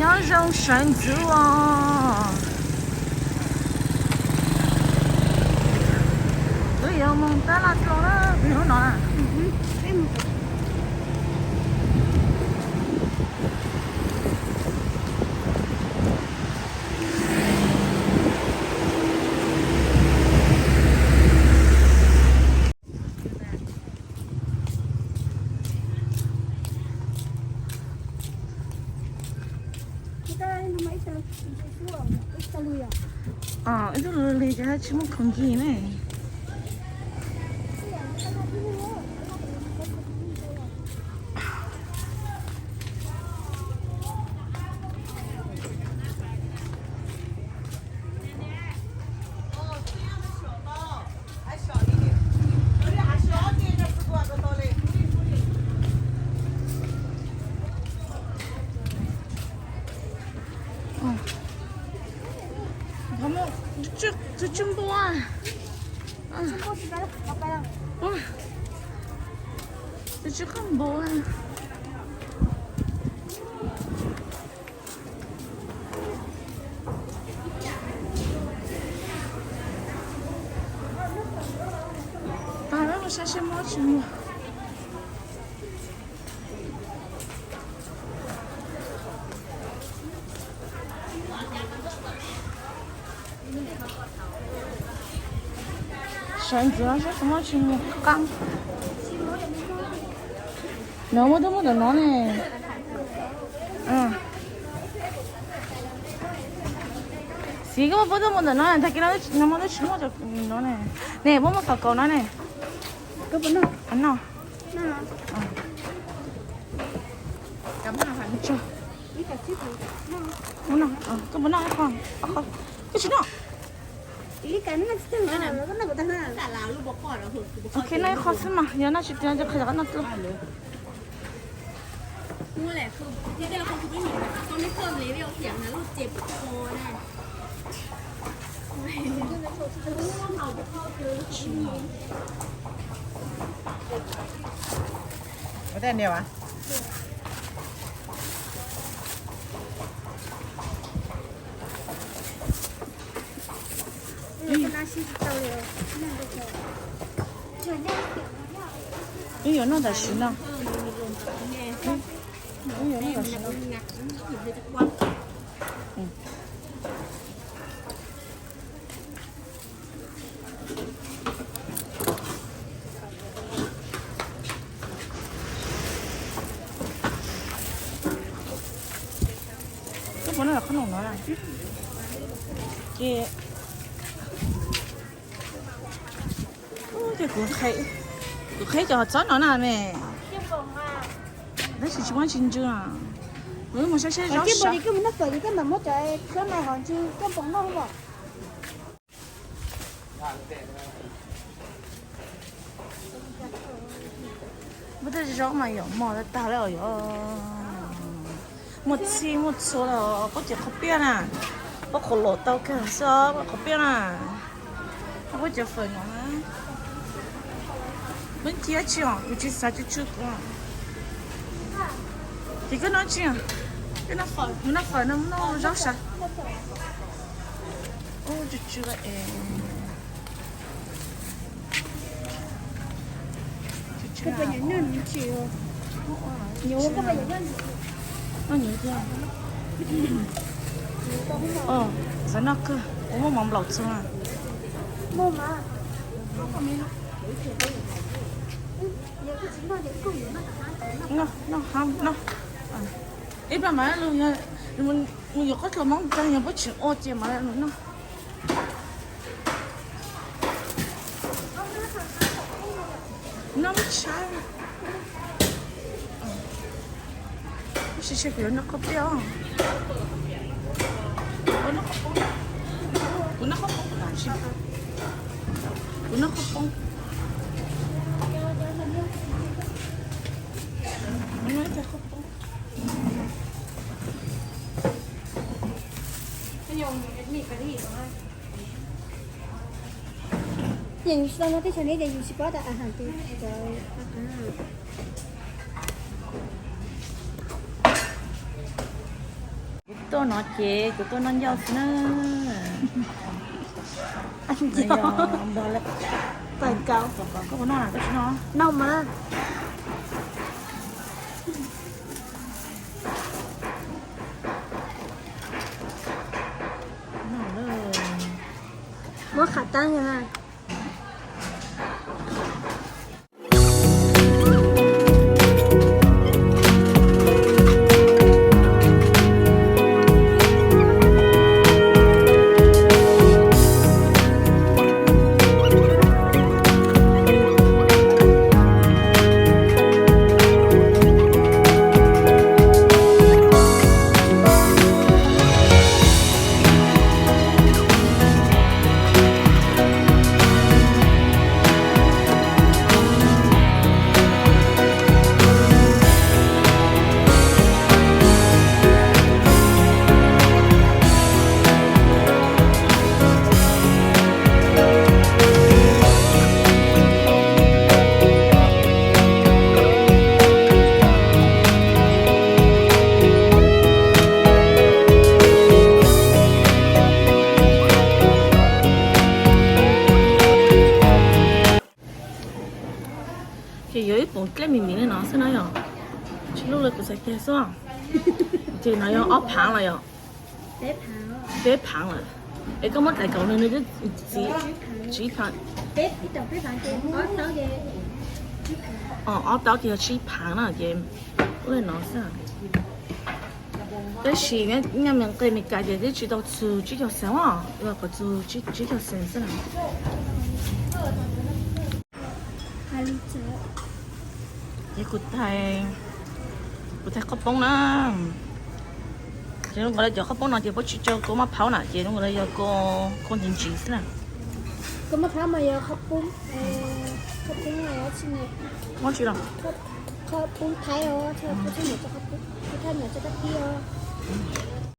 Nyob zoo sawv ntxov os. Kuv yuav mus tab laj dlua lawm hnub no. Ib tug li li ces tsis muaj khoom kis ne. Tus tsw npua. Tus tsw qab npua. Pab lub saib seb muaj tsis muaj. Sawv ntxov seb puas muaj tsis muaj qab. No muaj twb muaj ntawm no ne. Xiv, koj puas tuaj mus ntawm no, tag kis no muaj twb tsis muaj no ne. Ne, puas muaj fawm kaus no ne? No. Koj puas noj ib qho? Koj tsis noj? Ok, noj ib qho xwb mas, yog noj tsis tiav ces qhov yog noj dlua. Wb yuav noj tam sim no. Wb yuav noj tam sim no. Koj puas noj qhob noom no? Ces, ces kuv, kuv qhib cov txob no na me. Tab sis tsis muaj tsis ntsw. Kuv mus saib seb zaub sab. Muaj tej zaub mas yuav mos tag tag li os. Muaj txhij muaj txhua li os. Koj cov qhov piaj na, koj qhov los tau kawg xwb, koj qhov piaj na. Koj cov fawm no na. Muab cia tsis os, kuv tsis xav tsw tsw kuv. Ces koj noj tsis os? Koj noj fawm, kuv noj fawm no, noj zaub sav. Ub, tsw tsw es. Noj nyuv thiab. Xav noj kawg, kuv muaj mov nplaum txog. Noj, noj, noj. Ib pliag mas mus yuav qhob txhuam Hmoob tag yog puab tseem ua ces mam li noj. Noj ib tshab. Tab sis kuv yuav noj qhob piaj. Kuv noj qhob poob, kuv noj qhob poob. Kuv noj ib tag qhob poob. Ces yus tsis tau noj teb chaws ne ces yus tsis paub tas a has tus cov. Kuv Tuaj no ces kuv tuaj noj ncauj xwb na. Npog lawm. Koj puas noj na, koj tsis noj? Noj mas. Muab qhov tag na. Ces yuav ib poom dlej me me li no xwb na yom. Tsis lub li kuv xav ceg xwb. Ces no yog ob phaav los yom? Peb phaav lawm. Es koj muab tais kaum nws, nws twb txiv tsib phaav. Ob taub ces yog tsib phaav na ces ua li no xwb. Tab sis nyaj me nqe Meskas ces twb tsis tau txug tsib caug xees os, kom txug tsib caug xees xwb na. Ces kuv tais, kuv tais qhaub poob na. Ces zoo nkaus li cov qhaub poob no ces puab tsis coj kua maj phaub na, ces zoo nkaus li yog kua ntsis ntsis xwb na. Kua maj phaub mas yog qhaub poob, qhaub poob, muab tsis los, qhaub poob Thaib os, thaj nyuam rau koj pib os.